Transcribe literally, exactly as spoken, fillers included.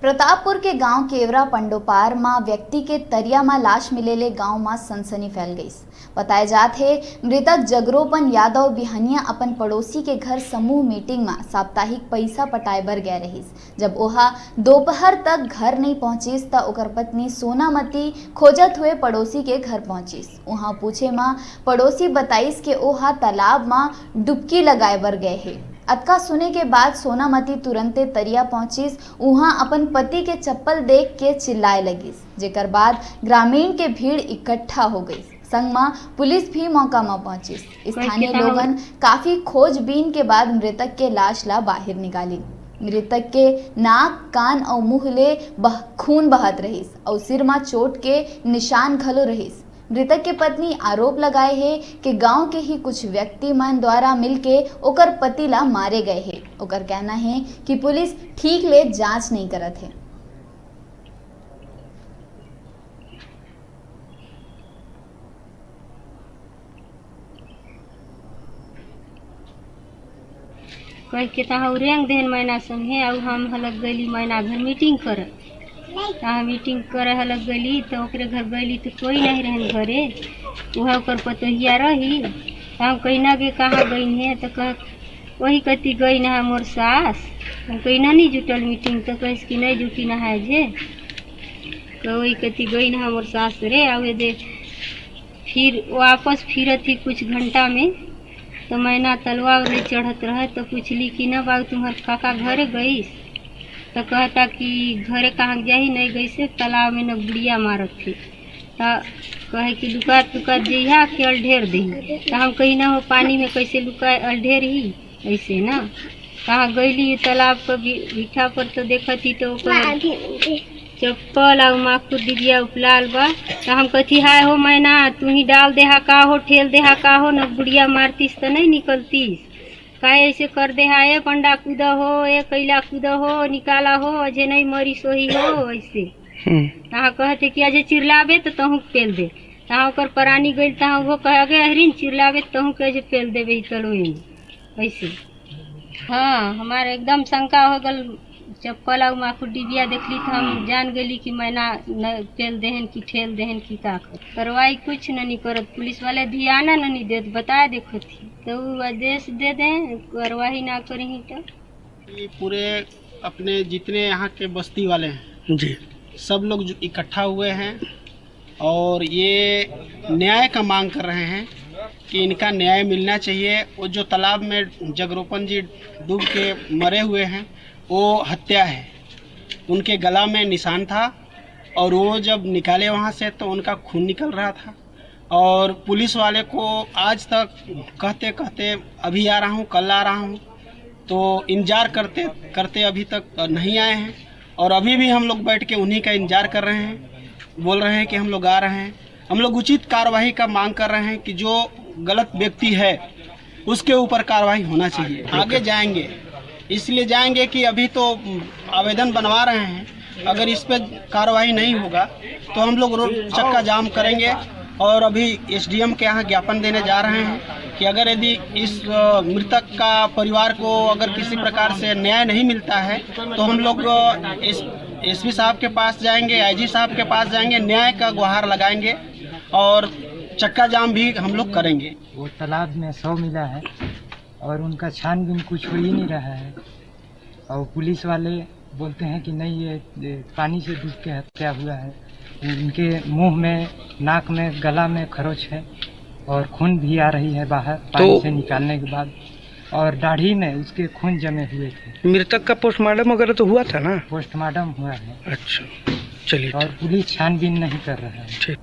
प्रतापपुर के गांव केवरा पंडोपार म व्यक्ति के तरिया म लाश मिले ले गांव म सनसनी फैल गईस। बताए जात हे, मृतक जगरूपन यादव बिहनिया अपन पड़ोसी के घर समूह मीटिंग म साप्ताहिक पइसा पटाए बर गए रहिस। जब ओहा दोपहर तक घर नइ पहुंचिस, त ओकर पत्नी सोनामती खोजत हुए पड़ोसी के घर पहुंचिस। उहां पूछे म पड़ोसी बताइस के ओहा तालाब म डुबकी लगाए बर गए हे। अतका सुने के बाद सोनामती तुरंते तरिया पहुंचिस। उहां अपन पति के चप्पल देख के चिल्लाए लगिस, जेकर बाद ग्रामीण के भीड़ इकट्ठा हो गईस। संग म पुलिस भी मौका म पहुंचिस। स्थानीय लोगन काफी खोजबीन के बाद मृतक के लाश ला बाहिर निकालिन। मृतक के नाक, कान अउ मुंह ले बह-, खून बहत रहिस अउ सिर म चोट के निशान घलो रहिस। मृतक के पत्नी आरोप लगाए हे कि गांव के ही कुछ व्यक्ति मन द्वारा मिलके ओकर पति ला मारे गए हे। ओकर कहना हे कि पुलिस ठीक ले जांच नइ करत हे। कह के तहाँ उ रेंग देहन मैना संगे, अउ हम हलक गइली मैना घर मीटिंग करे। तहाँ मीटिंग करे हलक गइली, त ओकरे घर गइली, त कोई नहीं रहन घरे। उहे ओकर पतोहिया रही। त हम कहिना के कहाँ गइन हे, त कह, "वही कति गइन हे मोर सास।" हम कहिना, "नहीं जुटल मीटिंग?" त कहिस कि, "नहीं जुटिन हे जे।" त वही कति गइन हे मोर सास रे, आवे दे। फिर वापस फिरत ही कुछ घंटा में, त मैना तलवा ले चढ़त रहे, त पूछली कि, "न बाबू, तुम्हार काका घरे गइस?" त कहता कि, "घरे कहाँ जाही, नहीं गइसे, तालाब में न बुड़िया मारत थे।" त कहे कि, "लुकात लुकात जइहा कि अलढेर देही।" त हम कही, "न हो, पानी में कैसे लुका अलढेर ही, ऐसे ना।" कहाँ गइली तालाब पर भी, भिठा पर, त देखत ही त ओकर चप्पल अउ माखुर डिबिया उपलाल बा। त हम कथी, "हाय हो मैना, तू ही डाल देहा का हो, ठेल देहा का हो, न बुड़िया मारतीस त नहीं निकलतीस। काहे ऐसे कर देहा, ए पंडा कूद हो, ए कैला कूद हो, निकाला हो, अजे नहीं मरी सोही हो," ऐसे। हम्म। तहाँ कहते कि अजे चिरलाबे त तहूँ के पेल दे। तहाँ ओकर परानी गइल, तहाँ वो कहे, "अगे अहरिन, चिरलाबे त तहूँ के अजे पेल देबे ही तलवे में," ऐसे। हाँ, हमार एकदम शंका हो गल। चप्पल अउ माखुर डिबिया देखली त हम जान गेली कि मैना न पेल देहन कि ठेल देहन कि का कर। कार्रवाई कुछ न नहीं करत, पुलिस वाले ध्यान न नहीं देत, बताए देखत ही। तो उ आदेश दे दे, कार्रवाई ना करही तो। ये पूरे अपने जितने यहाँ के बस्ती वाले हैं, जी। सब लोग जो इकट्ठा हुए हैं और ये न्याय का मांग कर रहे हैं कि इनका न्याय मिलना चाहिए। वो जो तालाब में जगरूपन जी डूब के मरे हुए हैं, वो हत्या है, उनके गला में निशान था और वो जब निकाले वहाँ से तो उनका खून निकल रहा था। और पुलिस वाले को आज तक कहते कहते अभी आ रहा हूँ, कल आ रहा हूँ, तो इंतजार करते करते अभी तक नहीं आए हैं। और अभी भी हम लोग बैठ के उन्हीं का इंतजार कर रहे हैं, बोल रहे हैं कि हम लोग आ रहे हैं। हम लोग उचित कार्यवाही का मांग कर रहे हैं कि जो गलत व्यक्ति है उसके ऊपर कार्रवाई होना चाहिए। आगे जाएंगे, इसलिए जाएंगे कि अभी तो आवेदन बनवा रहे हैं, अगर इस पर कार्रवाई नहीं होगा तो हम लोग रोड चक्का जाम करेंगे। और अभी एसडीएम के यहाँ ज्ञापन देने जा रहे हैं कि अगर यदि इस, अ, मृतक का परिवार को अगर किसी प्रकार से न्याय नहीं मिलता है तो हम लोग, अ, एस, एसपी साहब के पास जाएंगे, आईजी साहब के पास जाएंगे, न्याय का गुहार लगाएंगे और चक्का जाम भी हम लोग करेंगे। वो तालाब में शव मिला है और उनका छानबीन कुछ हो ही नहीं रहा है। और पुलिस वाले बोलते हैं कि नहीं, ये, ये पानी से डूब के हत्या हुआ है। इनके मुंह में, नाक में, गला में खरोच है और खून भी आ रही है बाहर पानी तो से निकालने के बाद, और दाढ़ी में उसके खून जमे हुए थे। मृतक का पोस्टमार्टम वगैरह तो हुआ था ना? पोस्टमार्टम हुआ है। अच्छा, चलिए। और पुलिस छानबीन नहीं कर रहा है। ठीक।